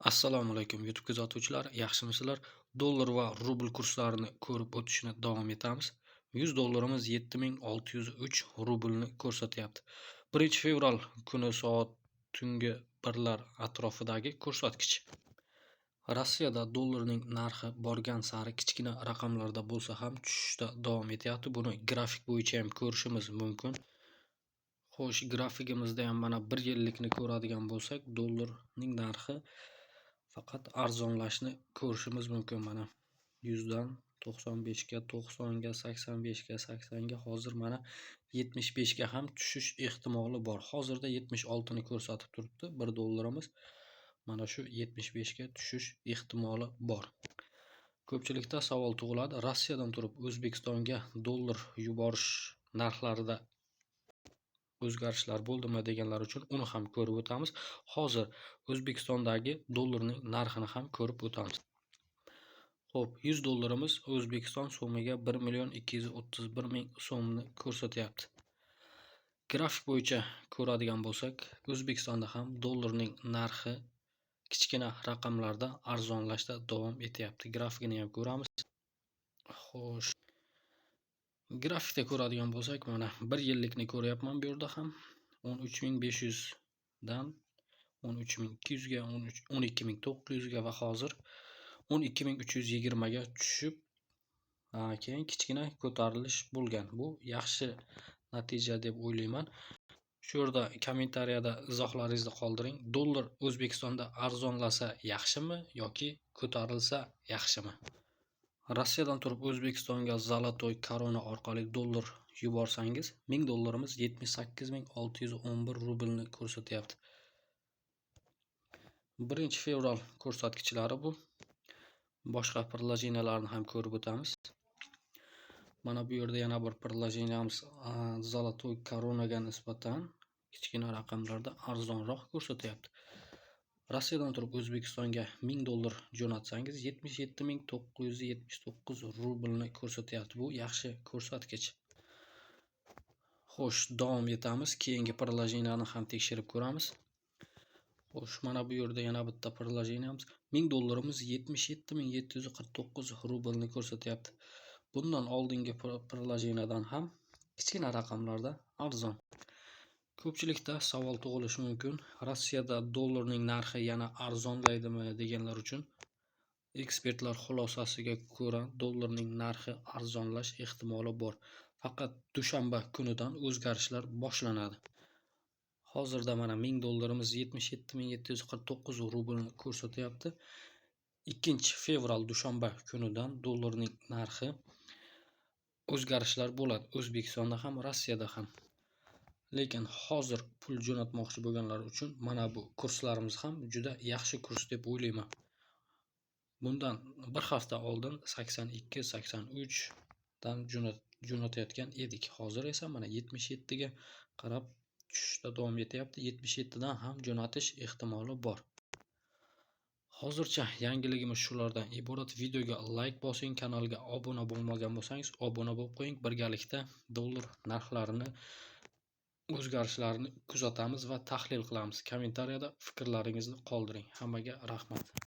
Assalomu alaykum, YouTube kuzatuvchilar, yaxshimisizlar? Dollar va rubl kurslarini ko'rib o'tishni davom etamiz. 100 dollarimiz 7603 rublni ko'rsatyapti. 1-fevral kuni soat tungi 1lar atrofidagi ko'rsatkich. Rossiyada dollarning narxi borgan sari kichkina raqamlarda bo'lsa ham tushishda davom etyapti. Buni grafik bo'yicha ham ko'rishimiz mumkin. Xo'sh, grafikimizda ham mana 1 yillikni ko'radigan bo'lsak, dollarning narxi faqat arzonlashni ko'rishimiz mumkin. Mana 100 dan 95 ga, 90 ga, 85 ga, 80 ga, hozir mana 75 ga ham tushish ehtimoli bor. Hozirda 76 ni ko'rsatib turibdi 1 dollarimiz. Mana shu 75 ga tushish ehtimoli bor. Ko'pchilikda savol tug'iladi. Rossiyadan turib O'zbekistonga dollar yuborish narxlarida o'zgarishlar bo'ldimi deganlar uchun uni ham ko'rib o'tamiz. Hozir O'zbekistondagi dollarning narxini ham ko'rib o'tamiz. Xo'p, 100 dollarimiz O'zbekiston so'miga 1 231 ming so'mni ko'rsatyapti. Grafik bo'yicha ko'radigan bo'lsak, O'zbekistonda ham dollarning narxi kichkina raqamlarda arzonlashda davom etyapti. Grafikini ham ko'ramiz. Xo'sh, grafikda ko'radigan bo'lsak, mana 1 yillikni ko'ryapman bu yerda ham 13 500 dan 13 200 ga, 12 900 ga va hozir 12 320 ga tushib, keyin kichkina ko'tarilish bo'lgan. Bu yaxshi natija deb o'ylayman. Shu yerda kommentariyada izohlaringizni qoldiring. Dollar O'zbekistonda arzonlasa yaxshimi yoki ko'tarilsa yaxshimi? Rossiyadan turib O'zbekistonga Zолотой Корона orqali dollar yuborsangiz, 1000 dollarimiz 78 611 rublni ko'rsatyapti. 1-fevral ko'rsatkichlari bu. Boshqa приложения larni ham ko'rib o'tamiz. Mana bu yerda yana bir приложения miz Золотой Коронаga nisbatan kichkina raqamlarda arzonroq ko'rsatyapti. Rossiyadan turib O'zbekistonga 1000 dollar jo'natsangiz, 77 979 rublni ko'rsatyapti. Bu yaxshi ko'rsatkich. Xo'sh, davom etamiz. Keyingi приложения ni ham tekshirib ko'ramiz. Xo'sh, mana bu yerda yana bitta приложения miz 1000 dollarimiz 77 749 rublni ko'rsatyapti. Bundan oldingi приложения dan ham kichkina raqamlarda arzon. Ko'pchilikda savol tug'ilishi mumkin. Rossiyada dollarning narxi yana arzonlaydimi deganlar uchun ekspertlar xulosasiga ko'ra, dollarning narxi arzonlash ehtimoli bor. Faqat dushanba kunidan o'zgarishlar boshlanadi. Hozirda mana 1000 dollarimiz 77 749 rublni ko'rsatyapti. 2-fevral dushanba kunidan dollarning narxi o'zgarishlar bo'ladi. O'zbekistonda ham, Rossiyada ham. Lekin hozir pul jo'natmoqchi bo'lganlar uchun mana bu kurslarimiz ham juda yaxshi kurs deb o'ylayman. Bundan bir hafta oldin 82, 83 dan jo'natayotgan edik. Hozir esa mana 77 ga qarab tushishda davom etyapti. 77 dan ham jo'natish ehtimoli bor. Hozircha yangiligimiz shulardan iborat. Videoga layk bosing, kanalga obuna bo'lmagan bo'lsangiz, obuna bo'lib qo'ying. Birgalikda dollar narxlarini o'zgarishlarini kuzatamiz va tahlil qilamiz. Kommentariyada fikrlaringizni qoldiring. Hammaga rahmat.